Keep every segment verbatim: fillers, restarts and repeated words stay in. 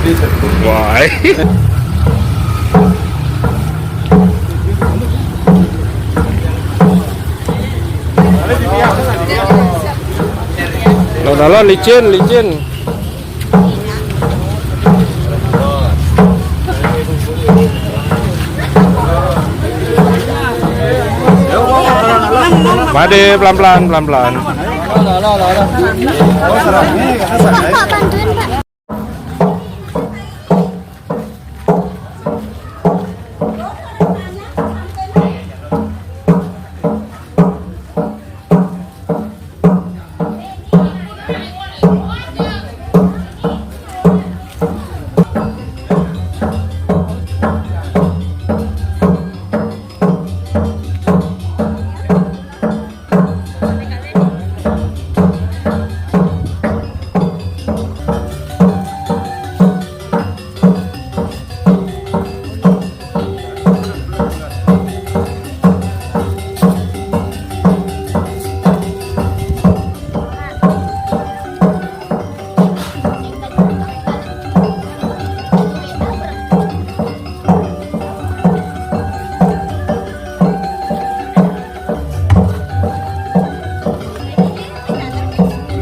Wah. Lo, lo, licin, licin. Pade, pelan-pelan, pelan-pelan.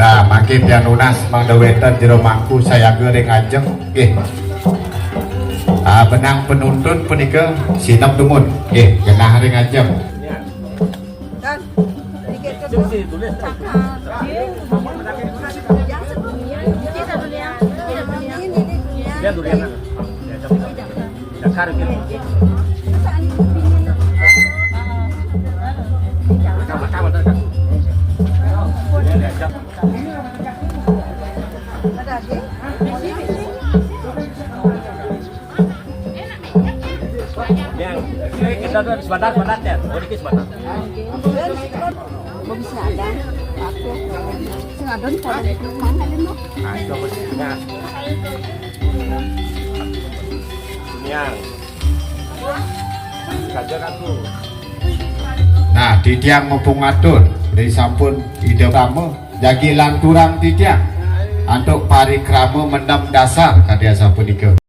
Nah, mangkin tiang nunas mangda wénten jero mangku sayaga ring ajeng. Nggih. Ah, benang penuntun punika sineb dumun. Nggih, genah ring ajeng. Yang, ini kita tuh sebentar, sebentar, ya. Oh, ini sebentar. Belum sih ada. Aku. Sing ada di mana, Lino? Nah, itu apa sih? Nah. Yang. Saja kan tuh. Nah, titiang mapung atur, ri sampun Ida Rama, jagi lanturang titiang. Antuk parikrama mendem dasar kadi asapunika.